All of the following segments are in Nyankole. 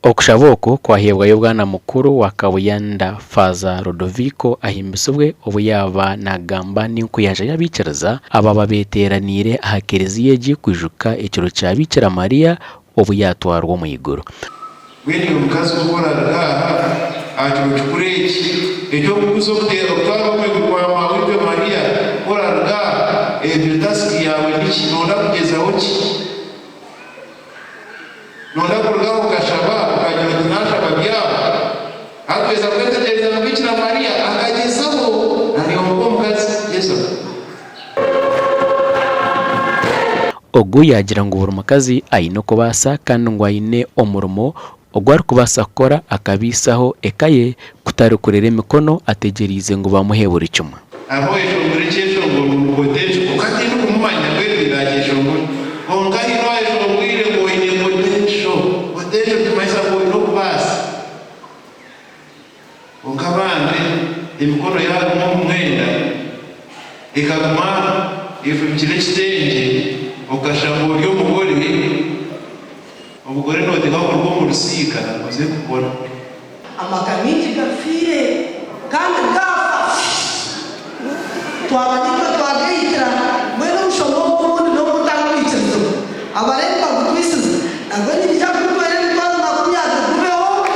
Okushaba oku kwaheebwayo Bwana Mukuru wa Kabuyanda Faaza Rodoviko Ahimbisibwe obu yaaba naagamba n'enkuyanja y'abaikiriza abaaba beeteeraniire aha kereziya egi kwijuka ekiro kya Biikira Maria obu yaatwarwa omu iguru. Mbwenu iwe mukazi ku oraruga aha, aha kiro kikuru eki, eky'okukuza okutwarwa omu iguru kwa Maaweitwe Mariya, ku oraruga aha, egyo tasiki yaawe niki? Nooyenda kugyezaho ki? Nooyenda kuruga aho okashaba, okagira oti naashaba byahwa? Hati tweza kwetegyereza ngu Bikira Mariya akagyezaho nari ogwo omukazi gyezaho. Ogu yaagira ngu buri mukazi aine okubaasa kandi ngu aine omurimo ogu arikubaasa kukora akabaisaho eka ye kutari kurera emikono ategyereize ngu bamuhe buri kimwe. Hariho owayeshongora ekyeshongoro ngu ni potential kwonka tindikumumanya mbwenu nindakyeshongora kwonka haine owayeshongwire ngu oine potential. Potential nikimanyisa ngu oine okubaasa. Kwonka abandi emikono yaaguma omu mwenda, ekaguma efubikire ekitengye, okashanga ori omugore, obugore nooteekwa kuruga omu rusiika oze kukora. Amaka maingi gafiire kandi gaafa. Twaba nitwe twagehikira, mbwenu omushoma ogu obundi n'obu otarikwikirizibwa. Abareebi bagutwisize, nagwo ninyija kugutwera emitwaro 20 gubeho.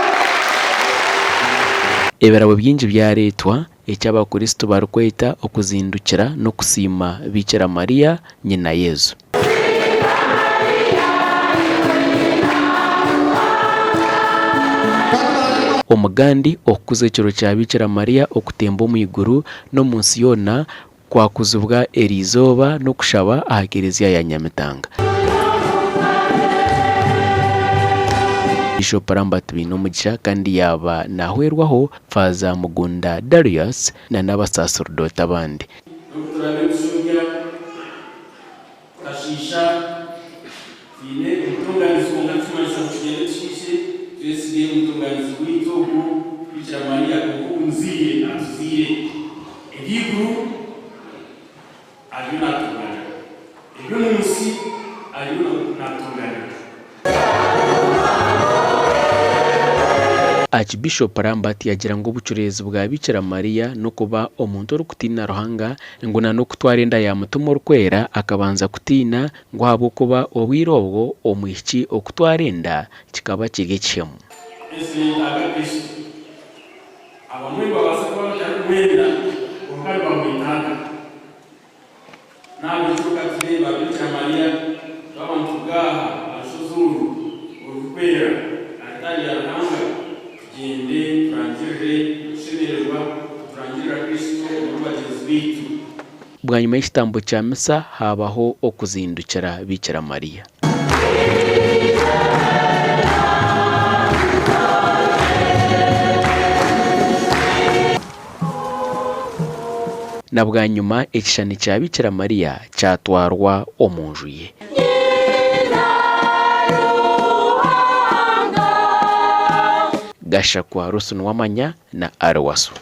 Ebirabo bingi byareetwa, eki Abakristo barikweta okuzindukira n'okusiima Biikira Mariya, nyina Yesu. Omugandi okukuza ekiro kya Biikira Mariya okutemba omu iguru n'omu nsi yoona kwakuzibwa eriizooba n'okushaba aha Kelezia ya Nyamitanga. Bishop Lambert Bainomugisha kandi yaaba nahwerwaho Faaza Mugunda Darius na n'abasaserdooti abandi. N'obu turaabe nitushobya, tukashiisha, twine omutonganizi kwonka tikimanyisa ngu tugyende tushiishe, twesige omutonganizi waitu ogwo Bikira Maria kwonka ogu muzaire atuzaire. Eby'eiguru ariyo naatongana, eby'omu nsi ariyo naatongana. Archbishop Lambert yagira ngu obucureezi bwa Bikira Maria n'okuba omuntu orikutiina Ruhanga ngu na n'okutwara enda ya Mutima Orikwera akabanza kutiina ngu ahabw'okuba obwire obwo omwishiki okutwara enda kikaba kiri ekihemu. Ensi neyetaaga Kristo. Abamwe nibabaasa kuba batarikumwenda kwonka nibamwetaaga. N'ahabw'ekyo ka tube ba Bikira Mariya, twaba nituruga aha aha rushozi oru orurikwera, alutaari ya Ruhanga, tugyende turangirire okushemererwa, niturangirira Kristo omuri bagyenzi baitu. Bwanyima y'ekitambo kya Misa haabaho okuzindukira Bikira Mariya. Na bwanyima ekishushani kya Bikira Mariya kyatwarwa omu nju ye. Gashakwa Ruth Nuwamanya na Aliwaso.